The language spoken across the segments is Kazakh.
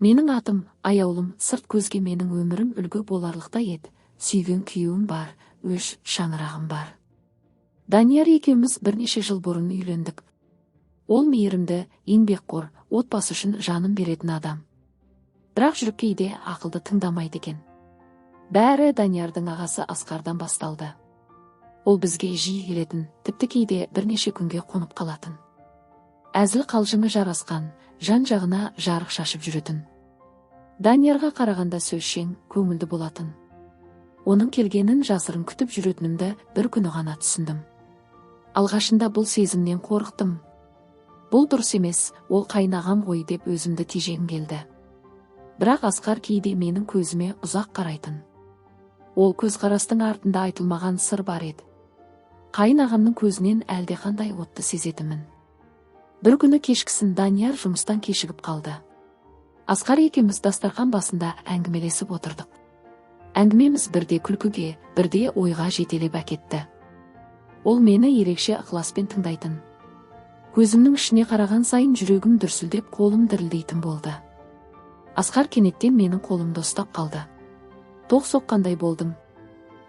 Менің атым Аяулым. Сырт көзге менің өмірім үлгі боларлықтай еді. Сүйген күйеуім бар, өз шаңырағым бар. Данияр екеуміз бірнеше жыл бұрын үйлендік. Ол мейірімді, еңбекқор, отбасы үшін жанын беретін адам. Бірақ жүрек кейде ақылды тыңдамайды екен. Бәрі Даниярдың ағасы Асқардан басталды. Ол бізге жиі келетін, тіпті кейде бірнеше күнге қонып қалатын. Әзіл қалжыңы жарасқан, жан-жағына жарық шашып жүретін. Даниярға қарағанда сөзшең, көңілді болатын. Оның келгенін жасырын күтіп жүретінімді бір күні ғана түсіндім. Алғашында бұл сезімнен қорықтым. Бұл дұрыс емес, ол қайнағам ғой деп өзімді тежегім келді. Бірақ Асқар кейде менің көзіме ұзақ қарайтын. Ол көзқарастың артында айтылмаған сыр бар еді. Қайын ағамның көзінен әлдеқандай отты сезетінмін. Бір күні кешкісін Данияр жұмыстан кешігіп қалды. Асқар екеуміз дастархан басында әңгімелесіп отырдық. Әңгімеміз бірде күлкіге, бірде ойға жетелеп әкетті. Ол мені ерекше ықыласпен тыңдайтын. Көзімнің ішіне қараған сайын жүрегім дүрсілдеп, қолым дірілдейтін болды. Асқар кенеттен менің қолымды ұстап қалды. Тоқ соққандай болдым.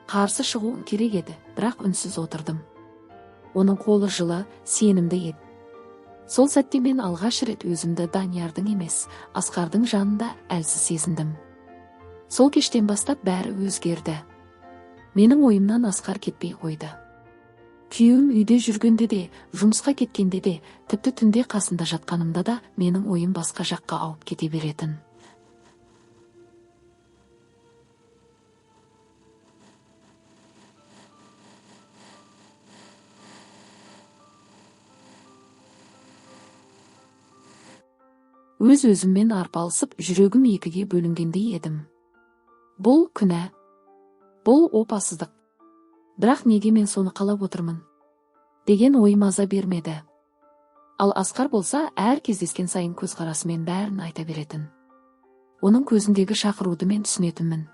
Қарсы шығуым керек еді, бірақ үнсіз отырдым. Оның қолы жылы, сенімді еді. Сол сәтте мен алғаш рет өзімді Даниярдың емес, Асқардың жанында әлсіз сезіндім. Сол кештен бастап бәрі өзгерді. Менің ойымнан Асқар кетпей қойды. Күйеуім үйде жүргенде де, жұмысқа кеткенде де, тіпті түнде қасында жатқанымда да менің ойым басқа жаққа ауып кете беретін. Өз-өзіммен арпалысып, жүрегім екіге бөлінгендей едім. Бұл күнә. Бұл опасыздық. Бірақ неге мен соны қалап отырмын? Деген ой маза бермеді. Ал Асқар болса, әр кездескен сайын көзқарасымен бәрін айта беретін. Оның көзіндегі шақыруды мен түсінетінмін.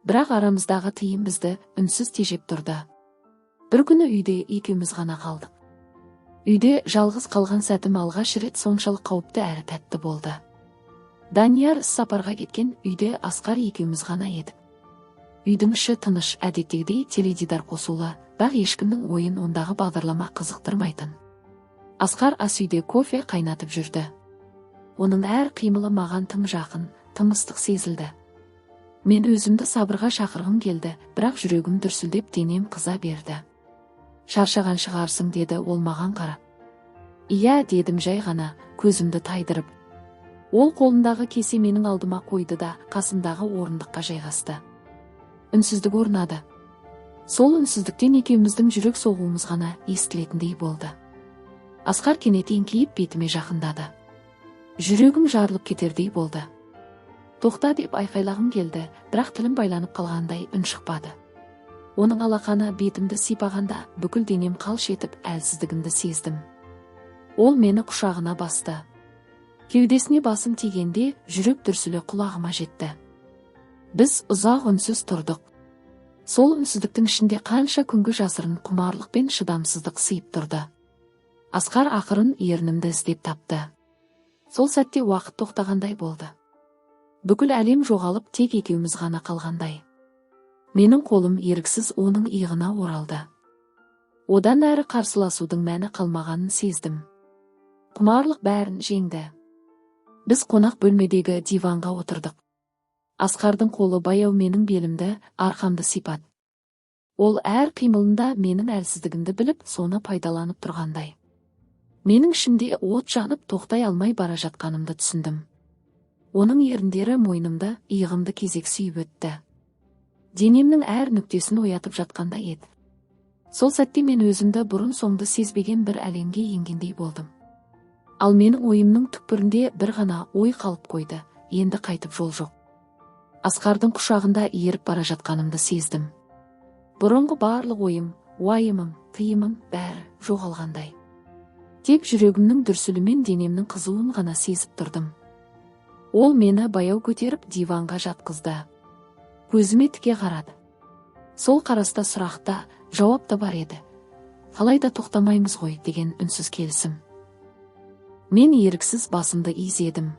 Бірақ арамыздағы тыйым бізді үнсіз тежеп тұрды. Бір күні үйде екеуміз ғана қалдық. Үйде жалғыз қалған сәтім алғаш рет соншалық қауіпті әрі тәтті болды. Данияр іс-сапарға кеткен, үйде Асқар екеуміз ғана едік. Үйдің іші тыныш, әдеттегідей теледидар қосулы, бірақ ешкімнің ойын ондағы бағдарлама қызықтырмайтын. Асқар ас үйде кофе қайнатып жүрді. Оның әр қимылы маған тым жақын, тым ыстық сезілді. Мен өзімді сабырға шақырғым келді, бірақ жүрегім дүрсілдеп денем қыза берді. Шаршаған шығарсың, деді ол маған қарап. Иә, дедім жай ғана, көзімді тайдырып. Ол қолындағы кесе менің алдыма қойды да, қасымдағы орындыққа жайғасты. Үнсіздік орнады. Сол үнсіздіктен екеуміздің жүрек соғуымыз ғана естілетіндей болды. Асқар кенет еңкейіп бетіме жақындады. Жүрегім жарылып кетердей болды. Тоқта деп айқайлағым келді, бірақ тілім байланып қалғандай үн шықпады. Оның алақаны бетімді сипағанда бүкіл денем қалш етіп әлсіздігімді сездім. Ол мені құшағына басты. Кеудесіне басым тигенде жүрек дүрсілі құлағыма жетті. Біз ұзақ үнсіз тұрдық. Сол үнсіздіктің ішінде қанша күнгі жасырын құмарлық пен шыдамсыздық сыйып тұрды. Асқар ақырын ернімді іздеп тапты. Сол сәтте уақыт тоқтағандай болды. Бүкіл әлем жоғалып, тек екеуміз ғана қалғандай. Менің қолым еріксіз оның иығына оралды. Одан әрі қарсыласудың мәні қалмағанын сездім. Құмарлық бәрін жеңді. Біз қонақ бөлмедегі диванға отырдық. Асқардың қолы баяу менің белімді, арқамды сипат. Ол әр қимылында менің әлсіздігімді біліп, соны пайдаланып тұрғандай. Менің ішімде от жанып, тоқтай алмай бара жатқанымды түсіндім. Оның еріндері мойнымды, иығымды кезек сүйіп өтті. Денемнің әр нүктесін оятып жатқандай еді. Сол сәтте мен өзімді бұрын соңды сезбеген бір әлемге енгендей болдым. Ал менің ойымның түкпірінде бір ғана ой қалып қойды, енді қайтып жол жоқ. Асқардың құшағында еріп бара жатқанымды сездім. Бұрынғы барлық ойым, уайымым, тыйымым бәрі жоғалғандай. Тек жүрегімнің дүрсілімен денемнің қызуын ғана сезіп тұрдым. Ол мені баяу көтеріп диванға жатқызды. Көзіме тіке қарады. Сол қараста сұрақта жауап та бар еді. Қалай да тоқтамаймыз ғой деген үнсіз келісім. Мен еріксіз басымды изедім.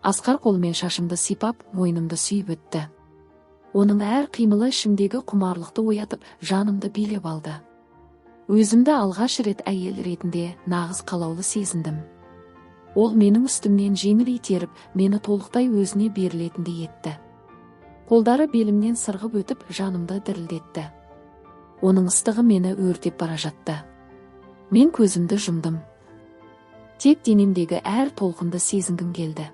Асқар қолымен шашымды сипап, мойнымды сүйіп өтті. Оның әр қимылы ішімдегі құмарлықты оятып, жанымды билеп алды. Өзімді алғаш рет әйел ретінде нағыз қалаулы сезіндім. Ол менің үстімнен жеңіл итеріп, мені толықтай өзіне берілетіндей етті. Қолдары белімнен сырғып өтіп, жанымды дірілдетті. Оның ыстығы мені өртеп бара жатты. Мен көзімді жұмдым. Тек денемдегі әр толқынды сезінгім келді.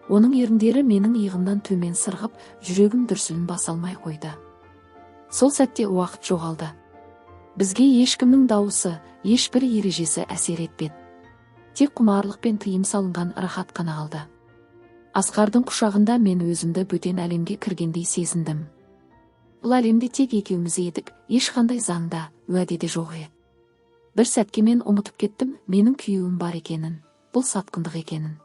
Оның еріндері менің иығымнан төмен сырғып, жүрегім дүрсілін баса алмай қойды. Сол сәтте уақыт жоғалды. Бізге ешкімнің дауысы, ешбір ережесі әсер етпеді. Тек құмарлық пен тыйым салынған рахат қана қалды. Асқардың құшағында мен өзімді бөтен әлемге кіргендей сезіндім. Бұл әлемде тек екеуміз едік, ешқандай заңда, уәде де жоқ еді. Бір сәтке мен ұмытып кеттім, менің күйеуім бар екенін, бұл сатқындық екенін.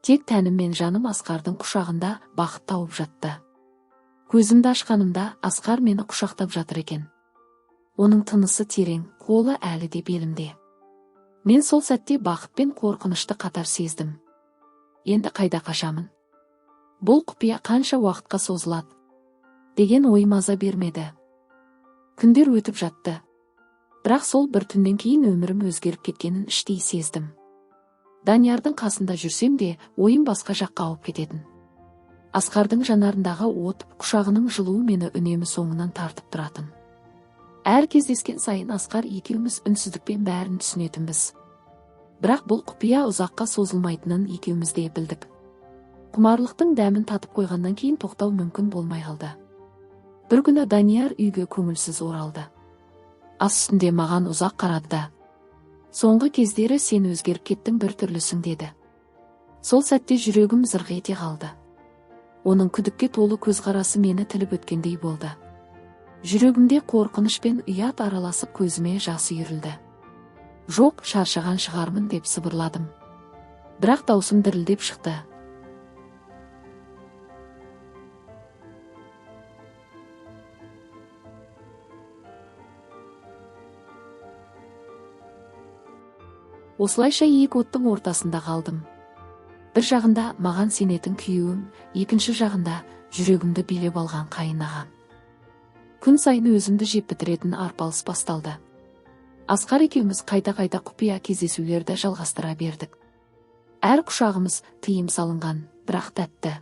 Тек тәнім мен жаным Асқардың құшағында бақыт тауып жатты. Көзімді ашқанымда Асқар мені құшақтап жатыр екен. Оның тынысы терең, қолы әлі де белімде. Мен сол сәтте бақыт пен қорқынышты қатар сездім. Енді қайда қашамын? Бұл құпия қанша уақытқа созылады? Деген ой маза бермеді. Күндер өтіп жатты. Бірақ сол бір түннен кейін өмірім өзгеріп кеткенін іштей сездім. Даниярдың қасында жүрсем де, ойым басқа жаққа ауып кететін. Асқардың жанарындағы от, құшағының жылуы мені үнемі соңынан тартып тұратын. Әр кездескен сайын Асқар екеуміз үнсіздікпен бәрін түсінетінбіз. Бірақ бұл құпия ұзаққа созылмайтынын екеуміз де білдік. Құмарлықтың дәмін татып қойғаннан кейін тоқтау мүмкін болмай қалды. Бір күні Данияр үйге көңілсіз оралды. Ас үстінде маған ұзақ қарады да, соңғы кездері сен өзгеріп кеттің, бір түрлісің деді. Сол сәтте жүрегім зырқ ете қалды. Оның күдікке толы көзқарасы мені тіліп өткендей болды. Жүрегімде қорқыныш пен ұят араласып, көзіме жас үйірілді. Жоқ, шаршаған шығармын деп сыбырладым. Бірақ даусым дірілдеп шықты. Осылайша екі оттың ортасында қалдым. Бір жағында маған сенетін күйеуім, екінші жағында жүрегімді билеп алған қайын ағам. Күн сайын өзімді жеп бітіретін арпалыс басталды. Асқар екеуміз қайта-қайта құпия кездесулерді жалғастыра бердік. Әр құшағымыз тыйым салынған, бірақ тәтті.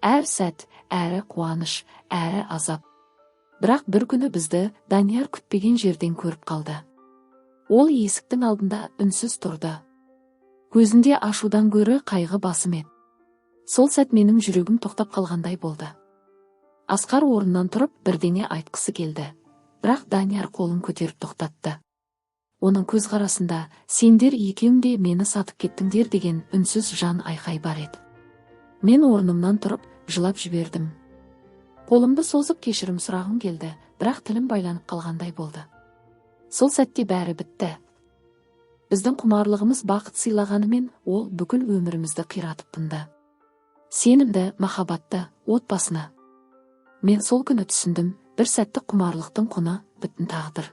Әр сәт, әрі қуаныш, әрі азап. Бірақ бір күні бізді Данияр күтпеген жерден көріп қалды. Ол есіктің алдында үнсіз тұрды. Көзінде ашудан гөрі қайғы басым еді. Сол сәт менің жүрегім тоқтап қалғандай болды. Асқар орнынан тұрып бірдеңе айтқысы келді. Бірақ Данияр қолын көтеріп тоқтатты. Оның көзқарасында сендер екеуің де мені сатып кеттіңдер деген үнсіз жан айқай бар еді. Мен орнымнан тұрып жылап жібердім. Қолымды созып кешірім сұрағым келді, бірақ тілім байланып қалғандай болды. Сол сәтте бәрі бітті. Біздің құмарлығымыз бақыт сыйлағанымен, ол бүкіл өмірімізді қиратып тынды. Сенімді, махаббатты, отбасыны. Мен сол күні түсіндім, бір сәттік құмарлықтың құны бүтін тағдыр.